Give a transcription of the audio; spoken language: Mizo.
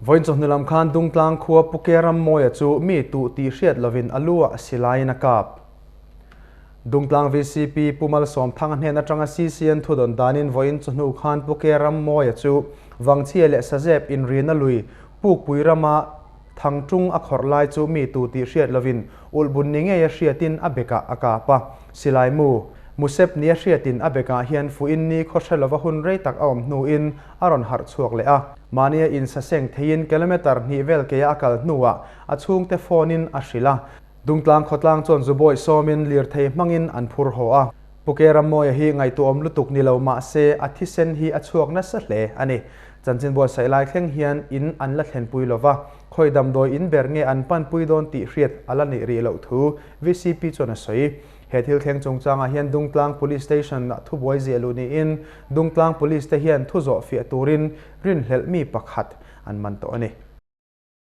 Vawiin chawhnu lam khan Dungtlang khua Pu Ke Rammawia chu mi tuh tih hriat lovin a lu ah silaiin a kap. Dungtlang vcp Pu Malsawmthanga hnen atanga CCN thudawn danin vawiin chawhnu khan Pu Ke Rammawia chu Vangchhia leh Sazep inrina lui Pukpui rama Thangtung a khawrh lai chu mi tu tih hriat lovin ulhbun ni ngei a hriatin a bekah a kap a. Silai mu, Musep ni a hriatin a bekah hian fuhin ni khaw hre lova hun rei tak a awm hnuin a rawn harh chhuak leh a. Mahnia insaseng theiin kilometre hnih vel keia a kal hnuah a chhungte phone-in a hrilh a. Dungtlang khawtlang chuan Zubawih sawmin lirthei hmangin an phur haw a. Pu Ke Rammawia hi ngaihtuahawm lutuk ni lo mah se a thisen hi a chhuak nasa hle a ni. Chanchin buatsaih lai thleng hian in an la thlenpui lo va, khawi damdawi in ber nge an panpui dawn tih hriat a la nih rih loh thu vcp chuan a sawi. He thil thleng chungchangah hian Dungtlang Police Station-ah thubuai ziah luh niin Dungtlang Police te hian thu zawh fiah turin rinhlelh mi pakhat an man tawh a ni.